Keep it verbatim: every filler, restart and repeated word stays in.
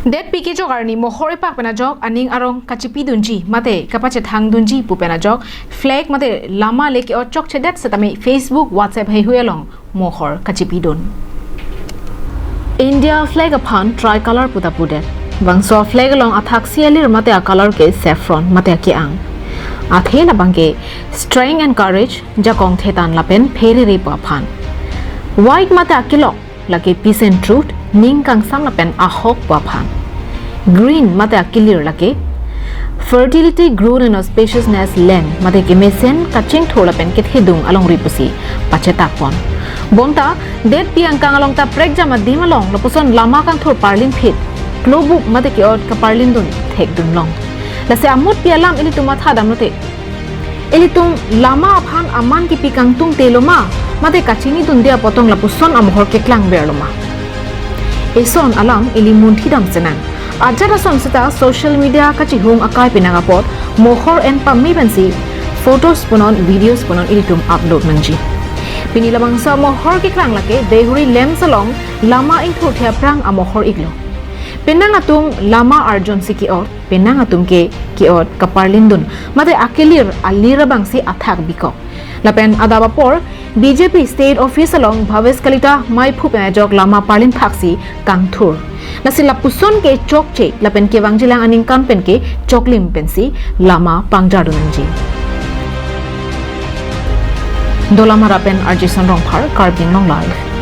Detpi kejok arni mohor epak pen ajok aning arong kachipidunji mate kapachethangdunji pu pen ajok flag mate lama le ke-ot chokchedet setame Facebook, WhatsApp heihui along mohor kachipidun. India flag aphan tricolor puta pudet. Bangso flag along athaksi alir mate a-color ke saffron mate ake-ang. Athe labang ke strength and courage, jakong thetan lapen pherere pu aphan. White mate akilok, lake peace and truth, ning kangsam lapen ahok pu aphan. Green mate akilir lake fertility, growth and auspiciousness, land mate kemesen, kachingthur lapen kethedung alongri pusi pachetakpon. Bonta detpi angkang along ta prekjam adim along lapuson lama kangthur parlinphit, klobuk mate ke-ot kaparlindun thekdunlong. Lasi amutpi alam ilitum mathadam lote. Ilitum lama aphan aman kipi kangtungte loma, mate kachinidunde apotong lapuson amohor keklang berloma. Eson alam ili munthidam senang. Ajat ason seta social media kachihung akai pinang apot mohor en pame pensi photos punon, videos punon ilitum upload nangji. Pini labangso amohor keklang lake Deihori LAMPS along lama ingthurthe aphrang amohor iklo. Penang atum lama arjunsi ke-ot, penang atum ke ke-ot kaparlindun mate akilir alir abangsi athak bikok. Lapen adap apor B J P state office along Bhavesh Kalita maiphu pen ajok lama parlin thaksi kangthur. Lasi lapuson ke chokche lapen kevangjilang aningkan pen ke choklim pensi lama pangjardun nangji. Dolamara pen R J Son Rongphar, Karbi Anglong Live.